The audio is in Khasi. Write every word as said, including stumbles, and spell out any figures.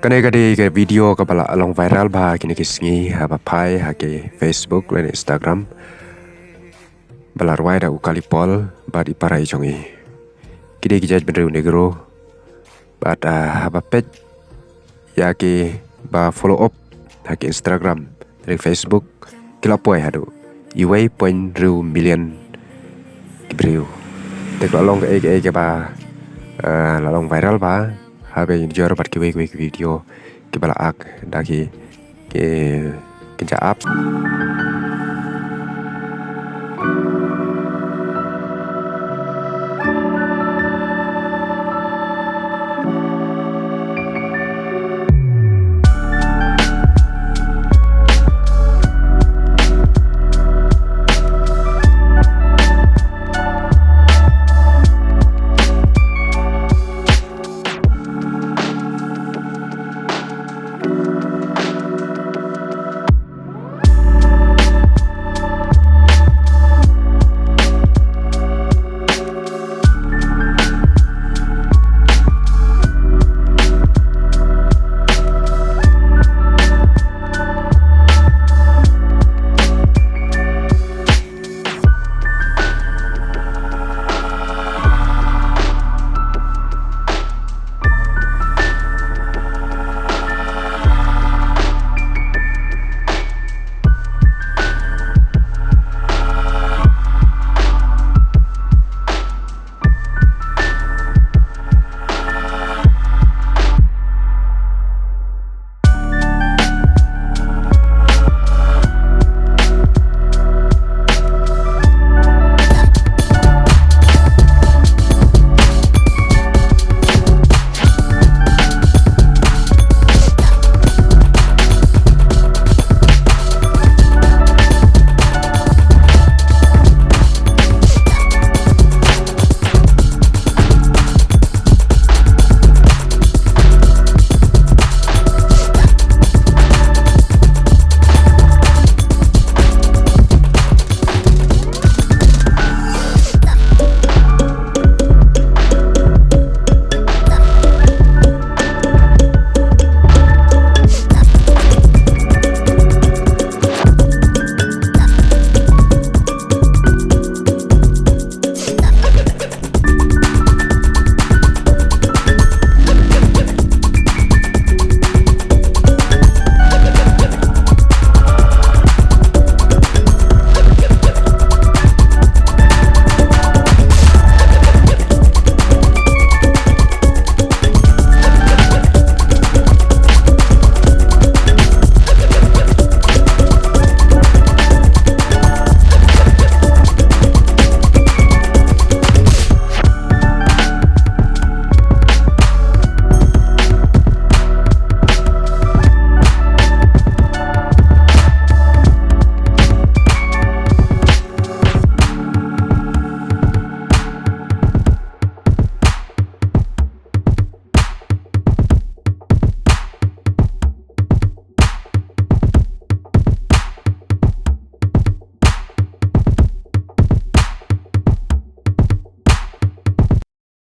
Kane ka dei ka video kaba la long viral bha kine ki sngi haba phai ha ki Facebook lane Instagram, ba la rwai da u Kalipol bad i para i jong i. Ki dei ki jaitbynriew Negro bad, ah, haba peit ïa ki ba follow up ha ki Instagram lane Facebook, ki la poi haduh iwei point hynriew million ki briew. Te ka la long kaei kaei kaba, ah, la long viral bha haba ïanujor bad kiwei kiwei ki video kiba la act da ki, ki, ki ja apps.